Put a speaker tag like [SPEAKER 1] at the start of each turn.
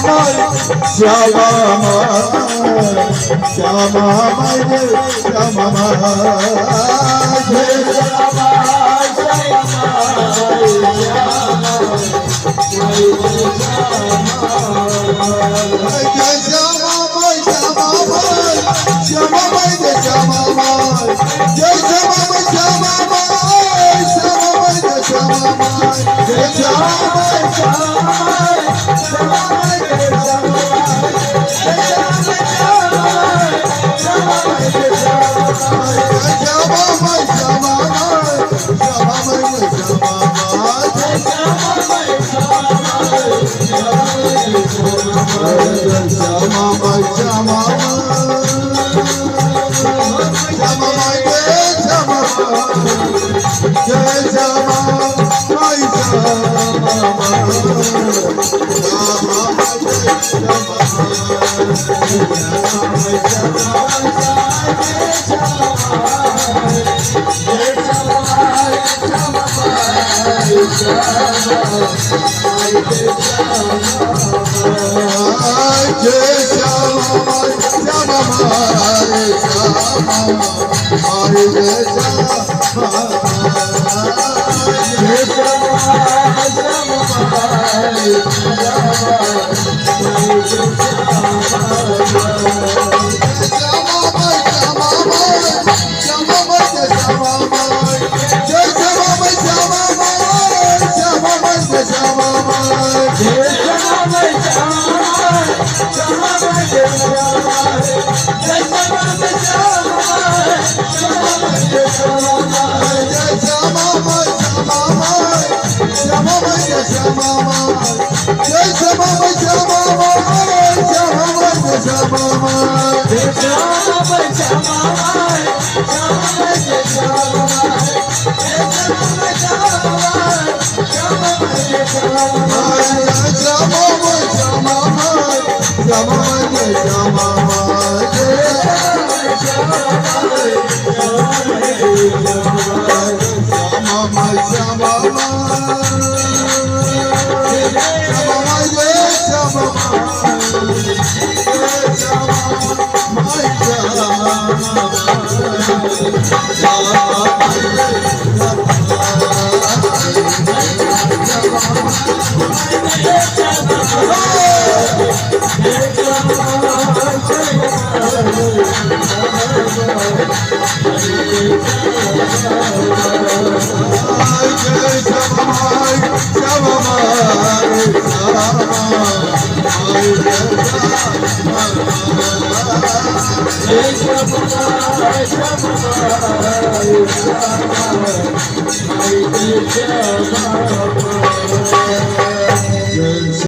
[SPEAKER 1] Shyama Shyama Jai Shyama Jai
[SPEAKER 2] Shyama
[SPEAKER 1] Jai Shyama Shyama Shyama Jai Shyama Jai Shyama Shyama Shyama Jai Shyama Jai Shyama Jai Shyama Shyama Shyama Jai Shyama Shyama Shyama Jai Shyama Jai Shyama Jai Shyama Shyama Shyama Jai Shyama
[SPEAKER 2] Shyama.